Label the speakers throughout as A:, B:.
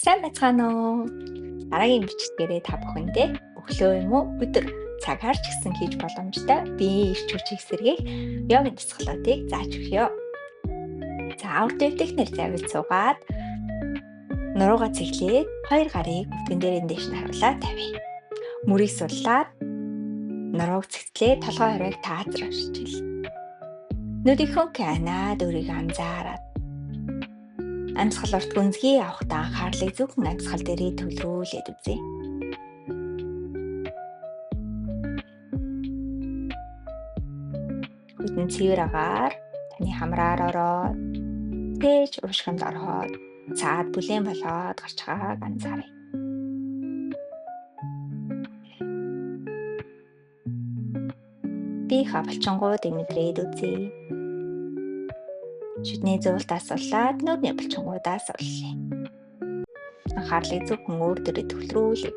A: Сайн байцгаана уу? Дараагийн бичлэгээрээ та бүхэндээ өглөө юм уу өдөр цагаар ч гэсэн хийж боломжтой биеийн эрч хүчийг сэргээх йогийн дасгалуудыг зааж өгье. За, урд дэвтгнэр завил суугаад нуруугаа цэглээд хоёр гарыг өвдгөн дээрээ дээш нь харуулаад тавья. Мөрийг суллаад нурууг цэгцлээ, толгой хоройг таазар орчил. Нүдийг хөнх анаад өөрийгөө анзаараад амьсгал урт гүнзгий авахдаа анхаарлыг зөвхөн амьсгал дээрээ төвлөрүүлээд үзье. Хүтэн цэвэр агаар таны хамраар ороод тээж уушгинд ороход цаад бүлээн болоод гарч байгааг анзааръя. Биеийнхээ булчингуудыг мэдрээд үзье. Шүдний зуултаас суллаад нүдний булчингуудаас суллая. Анхаарлыг зөвхөн өөр дээрээ төвлөрүүлье.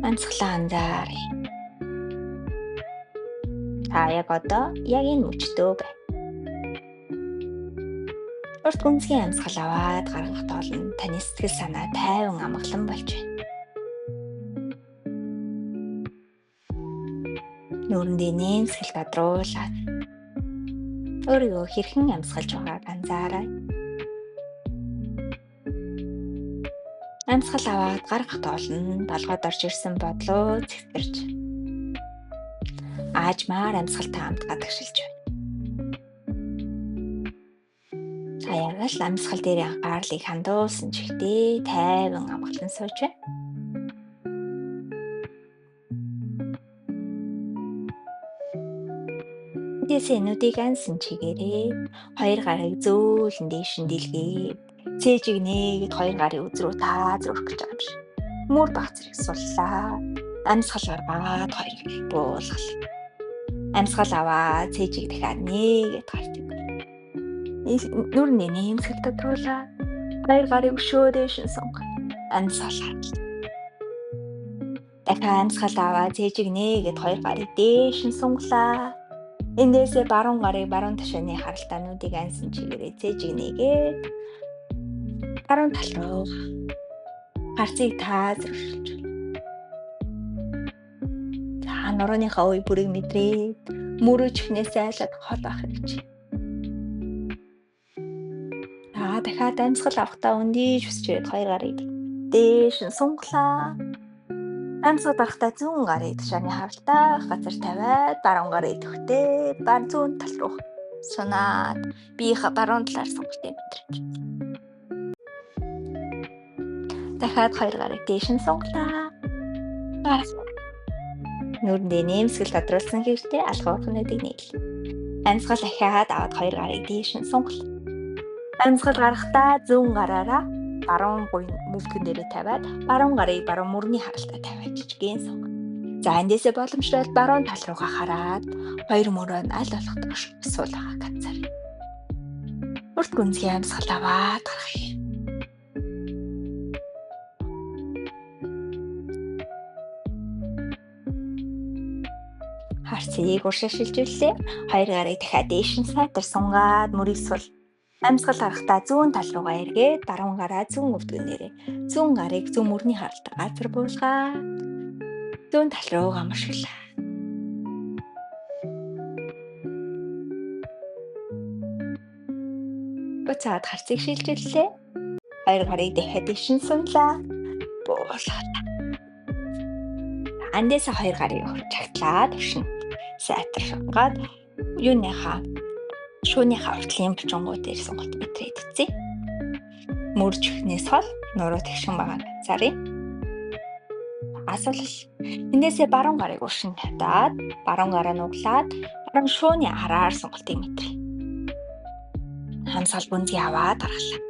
A: Амьсгалаа анзааръя. Та яг одоо яг энэ мөчтөө бай. Урт гүнзгий амьсгал аваад гаргах тоол нь таны сэтгэл санаа тайван амгалан болж байна. Нүүрэндээ нэмсгэл гадруулаад өөрийгөө хэрхэн амьсгалж байгааг анзаарай. Амьсгал аваад гаргах тоол нь толгойд орж ирсэн бодлоо цэгцэрч аажмаар амьсгалтай хамт гадагшилж байна. Та яг л амьсгал дээр анхаарлыг хандуулсан чигтээ тайван амгалан сууж байна. Эндээсээ нүдийг ансан чигээрээ хоёр гарыг зөөлөн дээш нь дэлгээд цээжийг нээгээд хоёр гарын үз рүү тааз өрөх гэж байгаа юм шиг. Мөр баг зэрэг суллаа. Амьсгал гаргаад хоёр гарыг буулгал. Амьсгал аваа цээжийг дахиад нээгээд гардаг. Нүрний нэмсгэл тодруулаад хоёр гарыг өшөө дээш нь сунга. Амьсгал гаргал. Дахиад амьсгал аваа цээжийг нээгээд хоёр гарыг дээш нь сунгалаа. Эндээсээ баруун гарыг баруун ташааны харалтаа нүдийг ансан чигээрээ цээжийг нээгээд баруун тал руу гарцыг тааз өршилж. За, нурууныхаа үе бүрийг мэдрээд мөрөө чихнээсээ айлаад хол авах гэж. За, дахиад амьсгал авахдаа өндийж өсч ирээд хоёр гарыг дээш нь сунгалаа. Амьсгал гарахдаа зүүн гарыг ташааны харалтаа газар тавиад баруун гарыг төгтөө бар зүүн тал руу сунаад биеийнхээ баруун талаар сонголтыг мэдрэж. Дахиад хоёр гарыг дээш нь сунгалаа. Нүрэндээ нэмсгэл тодруулсан хэрэгтэй алгуурах нүдийг нээл. Амьсгал ахиад аваад хоёр гарыг дээш нь сунгал. Амьсгал гарахдаа зүүн гараараа баруун гуйн мүлгэн дээрээ тавиад баруун гарыг баруун мөрний харалтаа тавиад жижигэн сунга. За, эндээсээ боломжтой бол баруун тал руугаа хараад хоёр мөрөө нь аль болох доош суул байгааг анзааръя. Урт гүнзгий амьсгал аваад гаргая. Харцыг уршаа шилжүүллээ. Хоёр гарыг дахиад дээш нь сайтар сунгаад мөрийг сул. Амьсгал гарахдаа зүүн тал руугаа эргээд баруун гараа зүүн өвдгөнээрээ зүүн гарыг зүүн мөрний харалтаа газар буулгаад зүүн тал руугаа мушиглаа. Буцаад харцыг шилжүүллээ. Хоёр гарыг дахиад дээш нь сунлаа. Буулгалаа. Андээс хоёр гарыг чагтлаа төвшин. Сайтар сунгаад юуныхаа шүүнийхээ уртлын булчингууд дээр сонголт мэдрээд үзье. Мөр чихнээс хол нуруу тэгшин байгаа анзааръя. Асуулал. Эндээсээ баруун гарыг уршин тавиад баруун гараа нуглаад баруун шууны араар сонголтыг мэдрээ. Хамсгал гүнзгий аваад гаргалаа.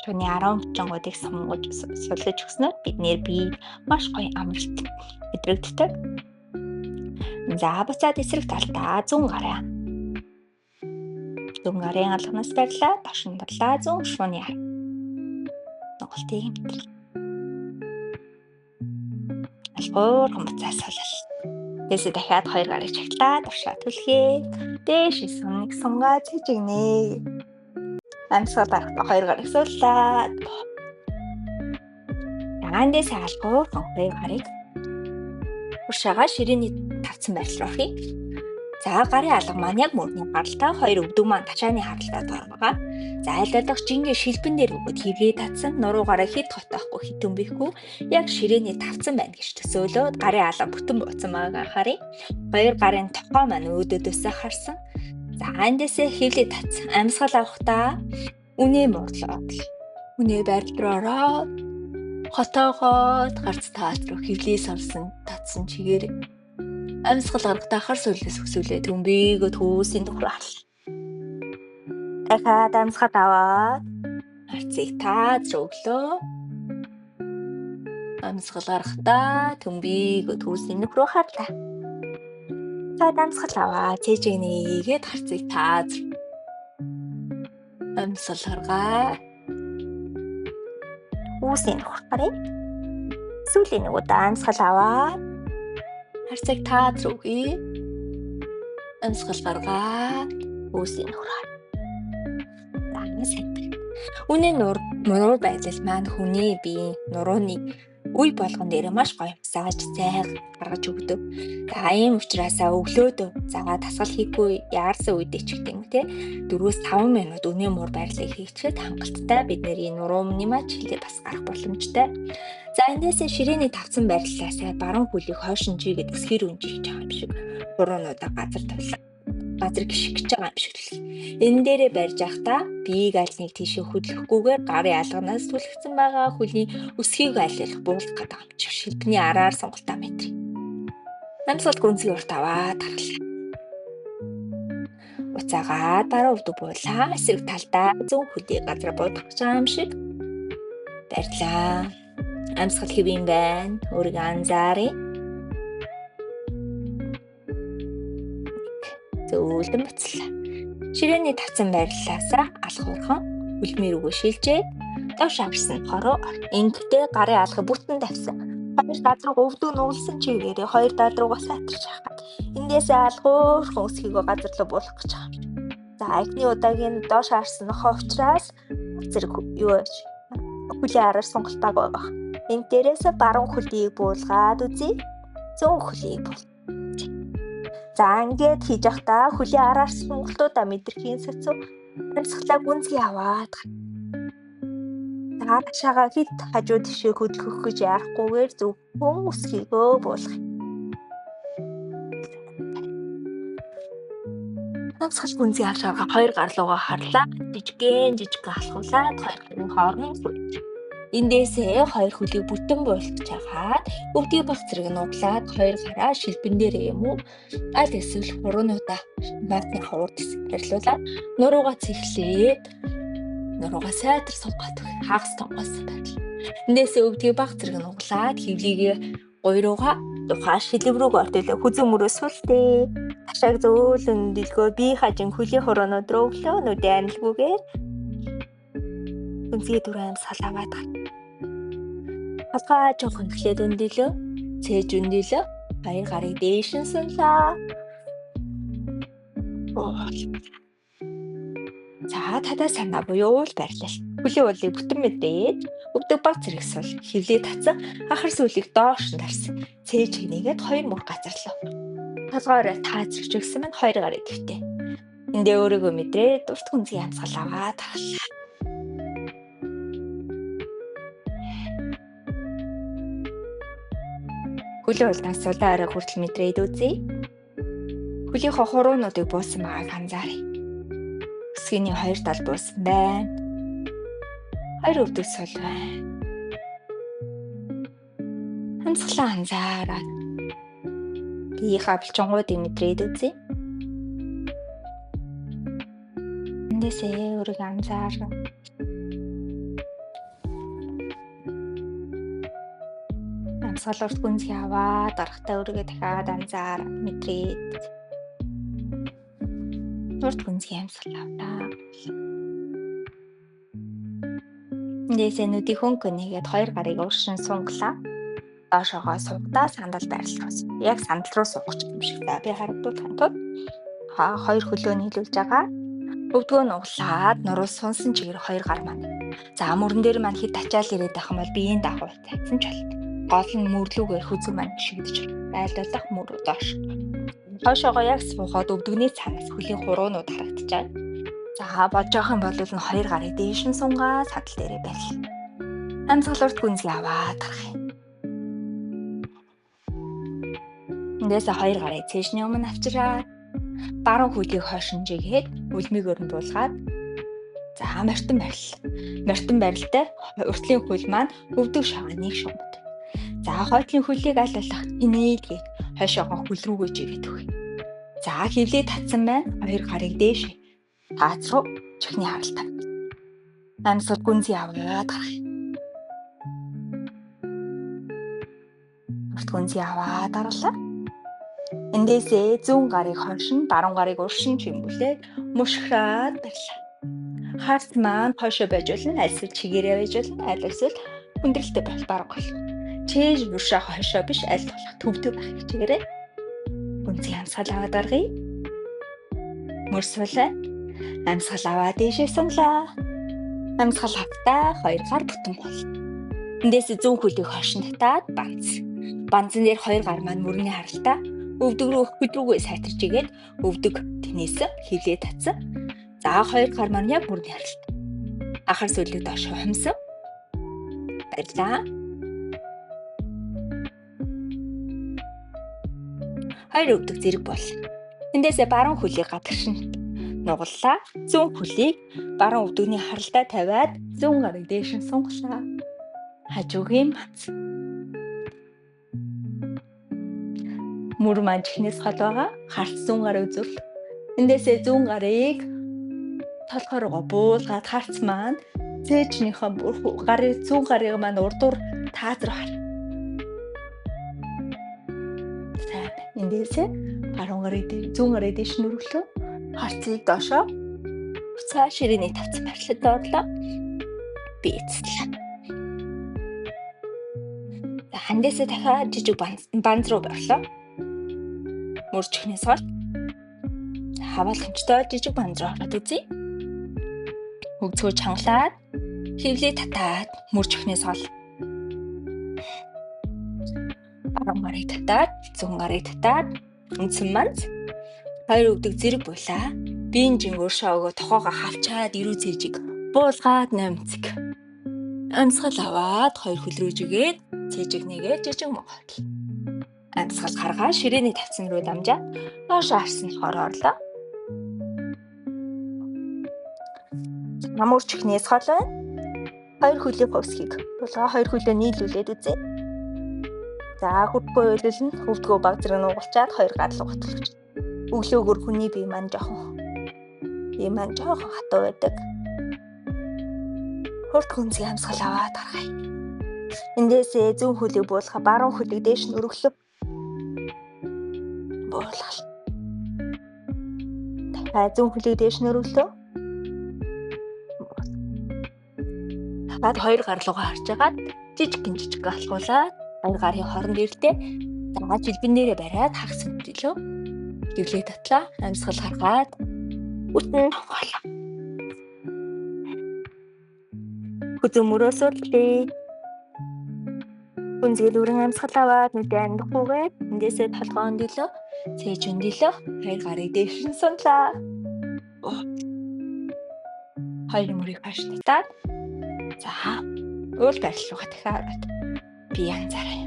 A: Шууны 10 булчингуудыг сунгаж суллаж өгснөөр бидний бие маш гоё амралт мэдрэгддэг. За, буцаад эсрэг талдаа зүүн гараа. Зүүн гарын алганаас барьлаа, доош нь дарлаа, зүүн шууны ар. Нугалтыг мэдрэл. Алгуурхан буцаа сулал. Дээсээ дахиад хоёр гарыг чагтлаа, туршаа түлхээ. Дээш нэг сунгаа цэжиг нээ. Амьсгал гаргахдаа хоёр гарыг сууллаад. Эндээс алгуур хоёр гарыг уршаага ширээний тавцсан байрлал руу оръё. За гарын алга маань яг мөрний гаралтай, хоёр өвдөг маань тачааны харалтай байгаа. За аль болох жингээ шилбэн дээр өгөөд хивлээ татсан, нуруугаараа хэд хотоохгүй хэд төмбөхгүй яг ширээний тавцсан байна гэж төсөөлөөд гарын алга бүтэн бууцсан байгааг анхааръя. Хоёр гарын тохоо маань өөдөөдөөсөө харсан. За эндээсээ хивлээ татсан. Амьсгал авахдаа үнээ муурлаад үнээ байрал руу ороод хотоогоод гарц таац руу хивлээ савсан татсан чигээр амьсгал гаргахдаа хар сүлээс өсвөлээ төмбийгөө төөсийн төхрөө харлаа. Дахиад амьсгал аваад харцыг таац руу өглөө. Амьсгал гаргахдаа төмбийгөө төөсийн нөхрөө харлаа. Дахиад амьсгал аваад цээжийг нээгээд харцыг таац руу. Амьсгал гаргаа. Үүсийн нөхөр харъя. Сүүлийн нэг удаа амьсгал аваад харцыг таац руу өгье. Амьсгал гаргаад үүсийн нөхөр хар. За сайн. Үнэ нуруу байдал маань хүний биеийн нурууны үе болгон дээр маш гоё массаж зайг гаргаж өгдөг. За ийм учраас өглөөдөө за дасгал хийхгүй яарсан үедээ ч гэдэг юм те 4-5 минут үнэ муур байрлалыг хийчихэд хангалттай бидний нурууны маань чилээ бас гарах боломжтой. За эндээсээ ширээний тавцан байрлалаасаа баруун хөлийг хойш нь жигээд өсгөр үнжиж байгаа юм шиг хуруунуудаа газар тавилаа. Газар гიშгэж байгаа юм шиг л. Энэ дээрээ барьж явахдаа биеийг аль нэг тийшээ хөдлөхгүйгээр гарын алганаас түлхэгдсэн байгаа хөлийн өсгийг айлах буулгах гэдэг юм шиг шилбэний араар сонголтоо мэдрий. Амьсгал гүнзгий урт аваад гаргалаа. Уцаагаа дараа өвдөг буулаа. Эсрэг талдаа зүүн хөлийг газар буудах гэж байгаа юм шиг барьлаа. Амьсгал хэв юм байна. Өөрийгөө анзааръя. Зөөлөн буцлаа. Ширээний тавцан байрлалаасаа алхуурхан хөлмөр рүүгээ шилжээд доош авсан хороо ингэхдээ гарын алга бүтэн тавьсан. Хоёр дад руу өвдөг нугалсан чигээрээ хоёр дад руугаа сайтарч хахад. Эндээсээ алгуурхан өсгийгөө газар руу буулгах гэж байгаа юм. За эхний удаагийн доош харсан нохоо учраас зэрэг юу яаж хөлийн араар сонголтааг байгаа. Энэ дээрээс баруун хөлийг буулгаад үзье. Зүүн хөлийг буул. За ингээд хийж явахдаа хөлийн араар сонголтуудаа мэдрэхийн сацуу амьсгалаа гүнзгий аваад за ташаага хэд хажуу тишээ хөдөлгөх гэж яарахгүйгээр зөвхөн өсгийгөө буулгах. Амьсгал гүнзгий авч аваа хоёр гар руугаа харлаа. Жижигэн жижигхэн алхуулаад хоёр гарын хооронд сүрж. Эндээсээ хоёр хөлийг бүтэн буулгаж хагаад өвдгийг баг зэрэг нуглаад хоёр гараа шилбэн дээрээ юм уу аль эсвэл хуруунуудаа маасны хурд барилуулаад нуруугаа цэхлээд нуруугаа сайтар суугаад хагас тонгоос байдал. Эндээсээ өвдгийг баг зэрэг нуглаад хөвлийгээ гуй руугаа тухай шилэв рүүгээ ортолоо хүзэн мөрөө сүлтээ. Ташааг зөөлөн дэлгөө бие хажин хөлийн хуруунууд руу өглөө нүдэ амилгүйгээр гүнзгий дүр амьсгал аваад гар. Толгой жоохон эхлээд өндөлөө, цээж өндөлөө, хоёр гарыг дээш нь сунлаа. За тадаа санаа буюу уул байрлал. Хөлийн уулыг бүтэн мэдрээд өвдөг баг зэрэг сул хөвлөө татсан ахар сүлийг доош нь тарсан. Цээж хинээгээд хоёр мөр газарлаа. Толгойроо таазрч өгсөн маань хоёр гарыг твтээ. Эндээ өөрийгөө мэдрээд урт гүнзгий амьсгал аваад гарлаа. Хөлийн улдаан сулаа орой хүртэл мэдрээд үзье. Хөлийнхөө хуруунуудыг буусан байгааг анзааръя. Өсгийний хоёр тал буусан байна. Хоёр өвдөг сул байна. Амьсгалаа анзаараад биеийнхаа булчингуудыг мэдрээд үзье. Эндээсээ өөрийгөө анзаарна. Амьсгал урт гүнзгий аваад гарахдаа өөрийгөө дахиад анзаар мэдрээд урт гүнзгий амьсгал авлаа. Эндээсээ нүдийг хөнгө нэгээд хоёр гарыг уушин сунглаа. Доошоогоо суугдаа сандал байрлал руу. Яг сандал руу суух юм шиг. За би харагдуулахын тулд хоёр хөлөө нийлүүлж байгаа. Өвдгөө нуглаад нуруу сунсан чигээр хоёр гар маань. За мөрөн дээр маань хэд ачаал ирээд байх юм бол биеийн дагуу татсан ч болно. Гол нь мөрлүүгээр хүзүү маань шигдэж айл болох мөр доош. Хойшоогоо яг суухад өвдөгний цаанаас хөлийн хуруунууд харагдчихаа. За болж явах юм бол нь хоёр гарыг дээш нь сунгаа садал дээрээ барил. Амьсгал урт гүнзгий аваад гарах юм. Эндээсээ хоёр гарыг цээжний өмнө авчираа. Баруун хөлийг хойш нь жигээд үлмийг өрн буулгаад за морьтон барил. Морьтон барилтай уртлын хөл маань өвдөг шагааныг шугамд. За хойтлын хөлийг аль болох тэнээлгээд хойшоогоо хөл рүүгээ жигээд өгье. За хөвлөө татсан байна. Хоёр гарыг дээш таац руу чихний харалт тавь. Амьсгал гүнзгий аваад гарах. Урт гүнзгий аваад гарлаа. Эндээсээ зүүн гарыг хойш нь, баруун гарыг урш нь чимбүүлээд мөшграад барьлаа. Харц маань хойшоо байж болно, аль эсвэл чигээрээ байж болно, аль эсвэл хүндрэлтэй байх баруун гол. Чээж мөршөө хойшоо биш, аль болох төвдөө байх хичээгээрэй. Гүнзгий амьсгал аваад гаргая. Мөр суулаа. Амьсгал аваад дээшээ сунлаа. Амьсгал автаа хоёр гар бүтэн гол. Эндээс зүүн хөлийг хойш нь татаад банц. Банзан дээр хоёр гар маань мөрний харалтаа өвдөг рүү хөл рүүгээ сайтарч игээд өвдөг тэнээс хилээ татсан. За хоёр гар маань яг мөрний харалт. Ахар сүлийг доош хумсан. Баярлаа. Хоёр өвдөг зэрэг бол. Эндээсээ баруун хөлийг гадагш нь нугаллаа. Зүүн хөлийг баруун өвдөгний харалтаа тавиад зүүн гарыг дээш нь сунгалаа. Хажуугийн банц. Мөр маань чихнээс хол байгаа. Харц зүүн гар үзвэл. Эндээсээ зүүн гарыг толгой руугаа буулгаад харц маань цээжнийхээ гарыг зүүн гарыг маань урдуур тааз руу хар. Сайн. Эндээсээ баруун гарыг зүүн гарыг дээш нь өргөлөө. Харцыг доошоо буцаа ширээний тавцан барилад орлоо. Би эцэслээ. За хандээсээ дахиад жижиг банз руу орлоо. Мөр чихнээс хол хавааламжтай жижиг банз руу ороод үзье. Хөгцгөө чангалаад хөвлөө татаад мөр чихнээс хол баруун гарыг татаад зүүн гарыг татаад үндсэн манз хоёр өвдөг зэрэг булаа. Биеийн жин өөршөө өгөө тохоогоо хавчаад эрүү цээжийг буулгаад 8 цэг. Амьсгал аваад хоёр хөл рүү жигээд цээжийг нэгээд жижиг монгол. Амьсгал гаргаа ширээний тавцан руу дамжаад доош арсан хор орлоо. Намуур чихнээс хол байна. Хоёр хөлийн хувьсгийг булгаа хоёр хөлөө нийлүүлээд үзье. За хөрөхгүй ойлол нь хөвдгөө баг зэрэг нугалчаад хоёр гар руу готлож. Өглөөгөр хүний бие маань жоохон хатуу байдаг. Хурд гүнзгий амьсгал аваад гаргая. Эндээсээ зүүн хөлийг буулгаа баруун хөлийг дээш нь өргөлөв. Буулгал. Дахиад зүүн хөлийг дээш нь өргөлөө. Дахиад хоёр гар руугаа харж агаад жижигхэн жижиг алхуулаад хоёр гарын хооронд ирлээ. За жилбэн дээрээ бариад хагас хөдлөө. Гэвлээ татлаа. Амьсгал гаргаад бүтэн хоолоо. Хүзүү мөрөө сууллаа. Гүнзгий дүүрэн амьсгал аваад нүдээ амдахгүйгээр эндээсээ толгой өндөлөө, цээж өндөлөө, хоёр гарыг дээш нь сунлаа. Хоёр мөрийг хаш татаад за уул байрлал руугаа дахиад ороод би янзаарай.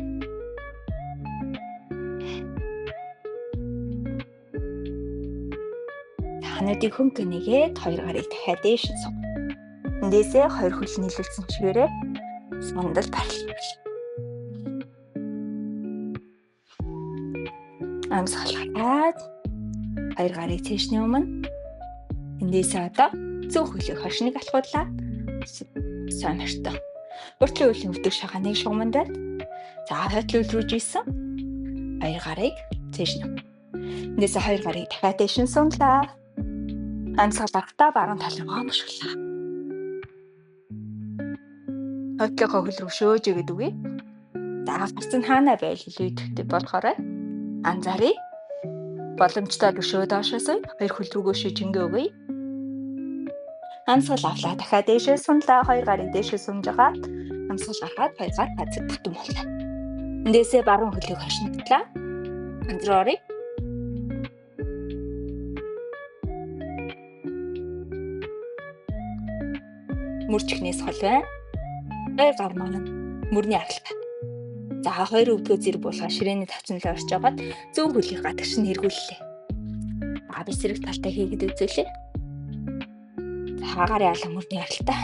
A: Хануудыг хөнгө нэгээд хоёр гарыг дахиад дээш нь сун. Эндээсээ хоёр хөл нийлүүлсэн чигээрээ сандал барил. Амьсгал гаргаад хоёр гарыг цээжний өмнө эндээсээ одоо зүүн хөлийг хошныг алхууллаа. Сайн морьтой. Уртлын хөлийн өвдөг шахааныг шугаман дээр. За хойтлын хөл рүү жийсэн. Хоёр гарыг цээжний өмнө. Эндээсээ хоёр гарыг дахиад дээш нь сунлаа. Амьсгал гарахдаа баруун тал руугаа мушглаа. Хойтлынхоо хөл рүү шөөж игээд үгүй. За гарц нь хаана байл илүү идэвхтэй болохоор анзааръя. Боломжтой өшөө доошоос хоёр хөл рүүгөө шижингээ өгье. Амьсгал авлаа. Дахиад дээшээ сунлаа. Хоёр гарыг дээшээ сунж агаад амьсгал гаргаад хоёр гар газар бүтэн боллоо. Эндээсээ баруун хөлийг хошигдлаа. Ганц руу оръё. Мөр чихнээс хол байна. Хоёр гар маань мөрний аралтай. За хоёр өвдгөө зэрэг буулгаа ширээний тавцанлаа орж агаад зүүн хөлийг гадагш нь эргүүллээ. За би сэрэг талтай хийгээд үзүүлээ. За гарын алга мөрний аралтай.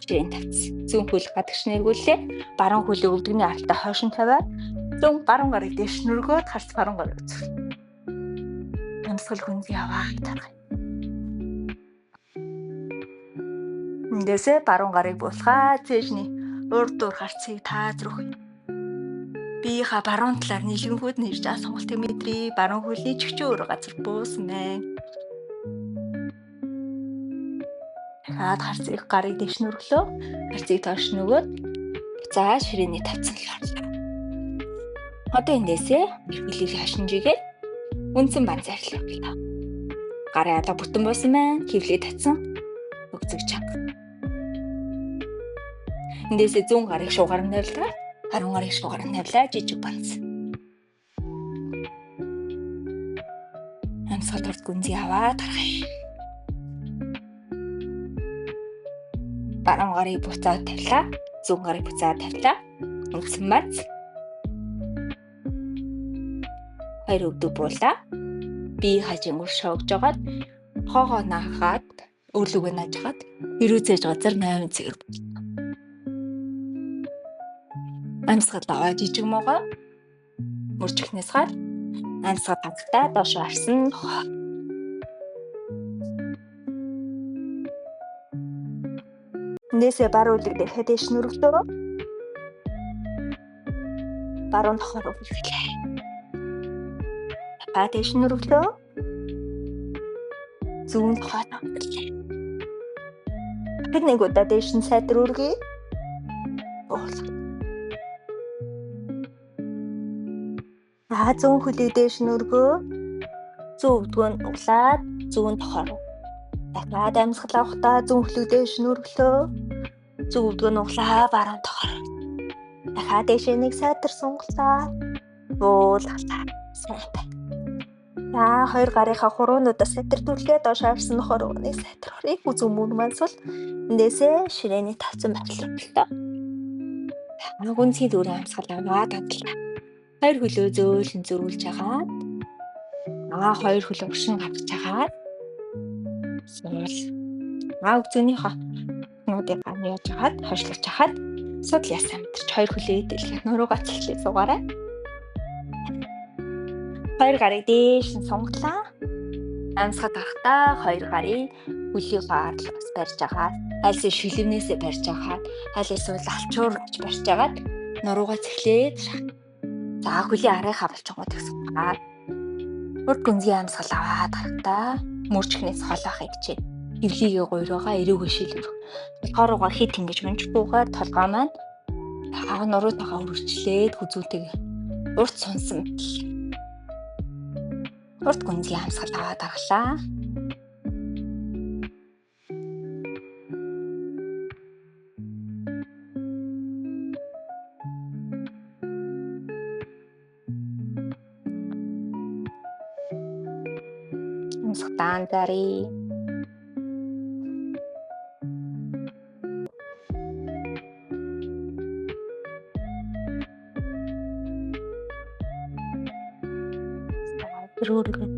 A: Ширээн тавц. Зүүн хөл гадагш нь эргүүллээ. Баруун хөлийг өвдөгний аралтай хойш нь тавиад зүүн баруун гарыг дээш нүргөөд харц баруун гарыг үзвэл. Амьсгал гүнзгий аваад таргая. Эндээсээ баруун гарыг буулгаа цээжний урд дур харцыг таазрах. Биеийнхаа баруун талаар нийлгэнгүүд нь ирж байгаа сонголтыг мэдрээ. Баруун хөлний чигчэн өөр газар буусан байна. Дахиад харцыг гарыг дээш нүрглөө. Харцыг доош нөгөөд буцаа ширээний тавцан л орлоо. Одоо эндээсээ хөлийг хашинжигээд үндсэн бан зарлаа. Гарын алга бүтэн буусан байна. Хөвлөө татсан. Өгзөг чанга. Эндээсээ зүүн гарыг шуугаар нь тавилаа. Баруун гарыг шуугаар нь тавилаа. Жижиг банц. Амьсгал урд гүнзгий аваад гаргая. Баруун гарыг буцаад тавилаа. Зүүн гарыг буцаад тавилаа. Үндсэн банц. Хоёр өвдөг буулаа. Бие хажингур шоогж жагаад хоогоо наагаад өрлөгөө нааж хагаад эрүүцээж газар 8 цэгэр боллоо. Амьсгал аваа жижиг могоо мөржихнээс гар амьсгал гаргалтаа доош харсан. Эндээсээ баруун үлэг дахиад дээш нүргэлөө. Баруун тохоор үргэлжлээ. Дахиад дээш нүргэлөө. Зүүн тохоор үргэлжлээ. Тэр нэг удаа дээш нь сайтар үргэе. Буулга. Зүүн хөлийг дээш нь өргөө. Зүүн өвдгөө нь углаад зүүн тохоор. Дахиад амьсгал авахдаа зүүн хөлийг дээш нь өргөлөө. Зүүн өвдгөө нь углаа баруун тохоор. Дахиад дээшээ нэг сайтар сунгалаа. Буулгалаа. Сайн байна. За хоёр гарынхаа хуруунуудаа сайтар түлгээ доош харсан нохоор нэг сайтар оръё. Зүүн мөр маань сул. Эндээсээ ширээний тавцан байрлал. Гүнзгий дүүрэн амьсгал аваад тадлаа. Хоёр хөлөө зөөлөн зөрүүлж агаад хоёр хөлөө уршин гаргаж агаад суул. Өгзөнийхөө нуудыг ган яаж агаад хойшлуулж агаад судал ясаа мэдэрч хоёр хөлөө дэлгэх нуруугаа цэглээ суугаарай. Хоёр гарыг дээш нь сунгалаа. Амьсгал гарахдаа хоёр гарыг хөлийнхөө арлаас барьж агаад альс шилэвнээсээ барьж агаад аль эсвэл алчуур гэж барьж агаад нуруугаа цэглээд шах. За хөлийн арынхаа болчингууд их сунгаад урд гүнзгий амьсгал аваад гарахдаа мөржихнээс хол байхыг хичээн. Хөвлийгээ гуйруугаа эрүүгээ шилэв. Толгой руугаа хит ингэж унжихгүйгээр толгой маань нуруутайгаа өргөжлээд хүзүүтэйг урт сунсан мэт. Урд гүнзгий амьсгал аваад гаргалаа. Амьсгалаа анзааръя. Өргөд.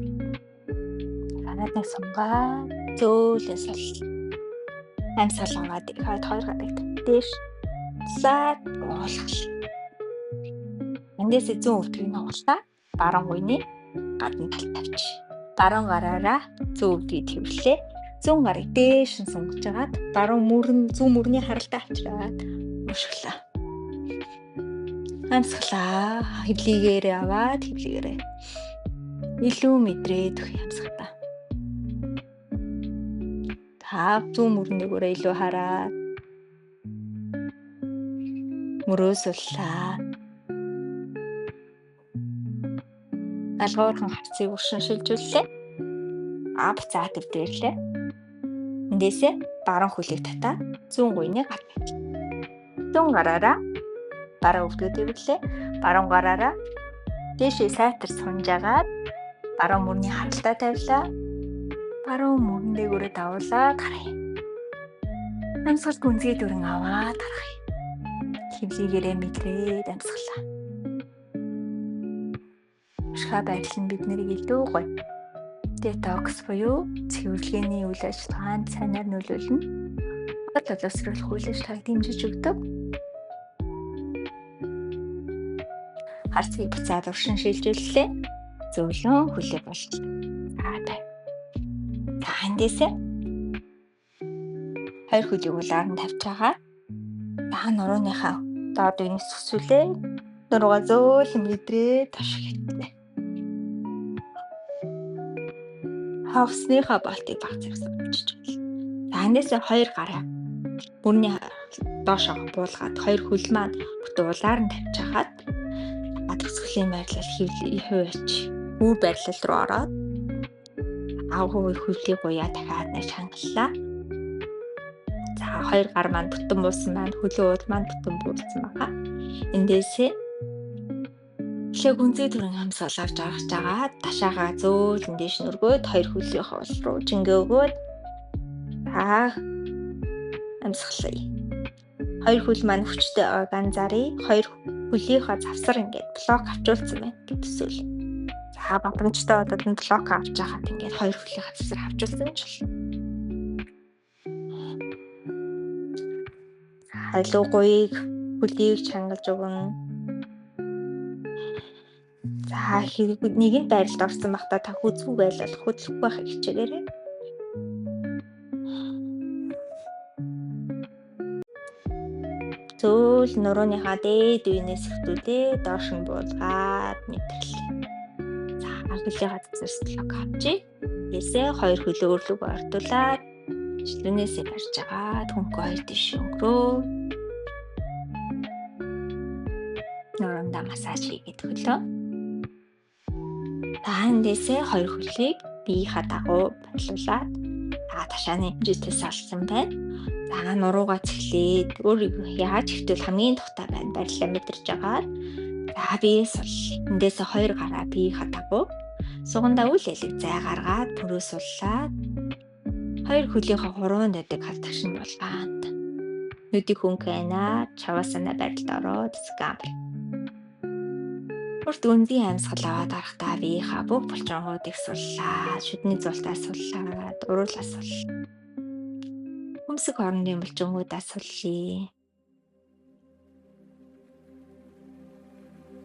A: Санаад нэг сунгаа зөөлөн сул. Амьсгал аваад хоёр гарыг дээш лаад уулгал. Эндээс зүүн өвдгийг нугалаа. Баруун гуйны гадна талд тавьчих. Баруун гараараа зүүн өвдгийг тэрвэрлээ. Зүүн гарыг дээш нь сунгаж агаад баруун мөрөн зүүн мөрний харалтаа авчираад уушглаа. Амьсгалаа. Хөвлийгээрээ аваад хөвлийгээрээ илүү мэдрээд өгөх амьсгалаа. Та зүүн мөрнөөрөө илүү хараад мөрөө суллаа. Алгуурхан харцыг уршин шилжүүллээ. Буцаад дэвдэрлээ. Эндээсээ Баруун хөлийг татаад зүүн гуйны гар тавилаа. Зүүн гараараа баруун өвдгөө дэвэрлээ. Баруун гараараа дээшээ сайтар сунжаагаад баруун мөрний харалтаа тавилаа. Баруун мөрөн дээгүүрээ давуулаад гаргая. Амьсгал гүнзгий дүрэн аваад гаргая. Хөвлийгээрээ мэдрээд амьсгалаа. Уршгаа байрлал нь бид нарыг илүү гоё детокс буюу цэвэрлэгээний үйл ажиллагаанд сайнаар нөлөөлнө. Хол боловсруулах үйл ажиллагааг дэмжиж өгдөг. Хар цгийг буцаад уршин шилжүүллээ. Зөөлөн хөлөө боллоо. За тавь. За эндээсээ хоёр хөлийг улаар нь тавьж байгаа. За нурууныхаа доод үеийг сүсүүлээ. Нуруугаа зөөлөн мэдрээ ташиг хэвтлээ. Хавсныхаа болтыг баг зэрэг авчиж байна. За эндээсээ хоёр гараа мөрний доошоо буулгаад хоёр хөл маань бүтэн улаар нь тавьж хагаад төгсгөлийн байрлал хуваач үүр байрлал руу ороод авгүй хөлийг уяа дахиад нэг чангаллаа. За хоёр гар маань бүтэн буусан маань хөлөө уул маань бүтэн буусан байгаа. Эндээсээ эхлээ гүнзгий түрэн амьсгал авч гаргаж байгаа. Ташаагаа зөөлөн дээш нь өргөөд хоёр хөлийнхөө уул руу жингээ өгөөд за амьсгалъя. Хоёр хөл маань хүчтэй байгааг анзааръя. Хоёр хөлийнхөө завсар ингээд блок авчулсан байна гэж төсөөл. За боломжтой болоод нь блок авч байгаад ингээд хоёр хөлийнхөө завсар авчулсан ч болно. Илүү гоёг хөлийг чангалж өгнө. За нэгэнт байралд орсон байхдаа та хүзүүг айлуулах, хөдлөхгүй байхыг хичээгээрэй. Зөөл нурууныхаа дээд үенээс хэвтүүлээ доош нь буулгаад мэдэрлээ. За хөлийнхаа завсар блок авчи. Тэсээ хоёр хөлөө өрлөг ордуулад шлүнээсээ барьж агаад хөнгө хоёр тийш өнгөрөө. Нуруундаа массаж хийгээд хөлөө. За эндээсээ хоёр хөлийг биеийнхаа дагуу байрлуулад ташааны хэмжээтэй салсан байна. За нуруугаа цэхлээд өөр яаж хэвтвэл хамгийн тухтай байна байрлалаа мэдэрч агаад за бие сул. Эндээсээ хоёр гараа биеийнхаа дагуу сугандаа үл элэг зай гаргаад пөрөө суллаад хоёр хөлийнхөө хуруун дэдэг халтагшин булгаанд. Нүдийг хөнгө айнаад шаваасана байралд ороод скамбл. Урт гүнзгий амьсгал аваад гарахдаа биеийнхаа бүх булчингуудыг суллаад, шүдний зултаа суллаад, уруулаа суллаа. Хөмсөг хоорондын булчингуудаа суллая.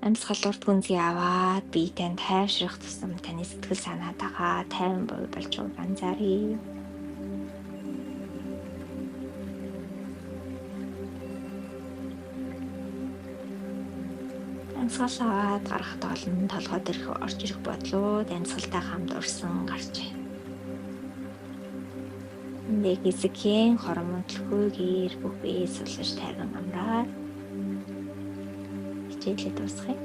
A: Амьсгал урт гүнзгий аваад бие танд тайвшрах тусам таны сэтгэл санаа дагаа тайван буй болж байгааг анзааръя. Амьсгал аваад гарахад олон толгой дээрх орж ирэх бодлууд амьсгалтай хамт урсан гарч байна. Эндээ хэсгийн хормон төлхөөгээр бүх бие сулж тайван амраад хичээлээ дуусгая.